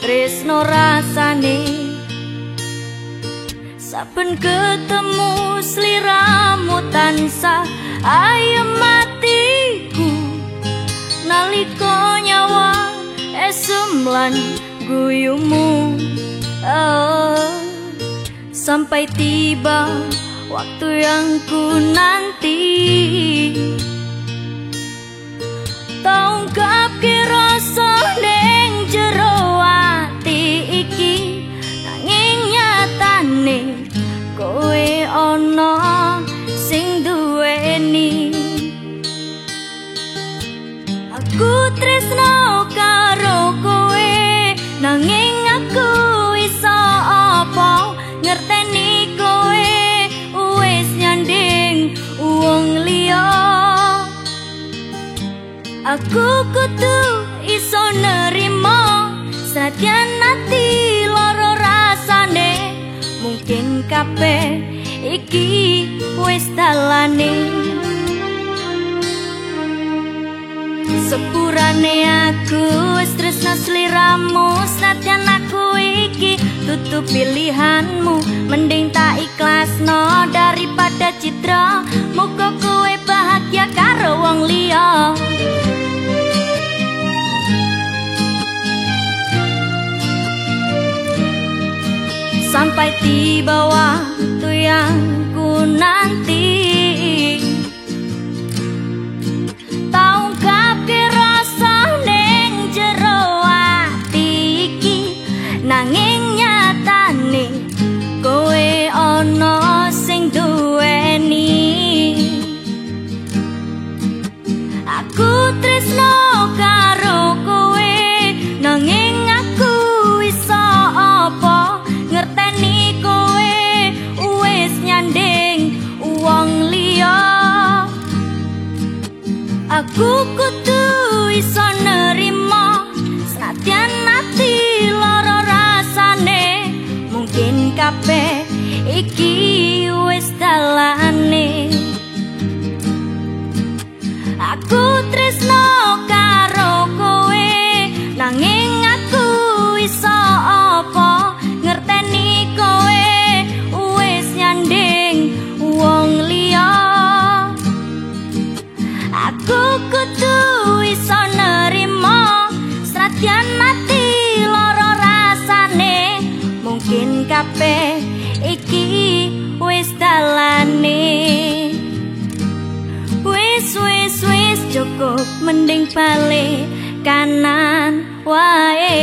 tresno rasane. Saben ketemu sliramu tansah ayem atiku, nalika nyawa esem lan guyumu. Oh, sampai tiba waktu yang ku nanti. Tongkapke rasa ning jero ati iki, nanging nyatane kowe ana sing duweni. Aku tresno karo kowe, nanging aku iso apa ngerteni kowe wis nyanding wong liya. Aku kudu iso nerima senadyan ati lara rasane, mungkin kabeh iki wis dalane. Sepurane aku wis tresno sliramu, senadyan aku iki tutup pilihanmu. Mending tak ikhlasno daripada citra, muga kowe bahagia karo wong liya. Sampai tiba waktu yang ku nanti, taungkapke rasa ning jero ati iki, nanging nyatane kowe ana sing duweni. Aku tresno karo kowe, nanging aku iso apa ngerteni kowe wis nyanding wong liya. Aku kudu iso nerima senadyan ati lara rasane, mungkin kabeh iki wis dalane. Aku tresno karo kowe, nanging aku iso apa ngerteni kowe wis nyanding wong liya. Aku kudu iso nerima senadyan ati lara rasane, mungkin kabeh iki wis dalane. Wis wis wis cukup, mending balik kanan wae.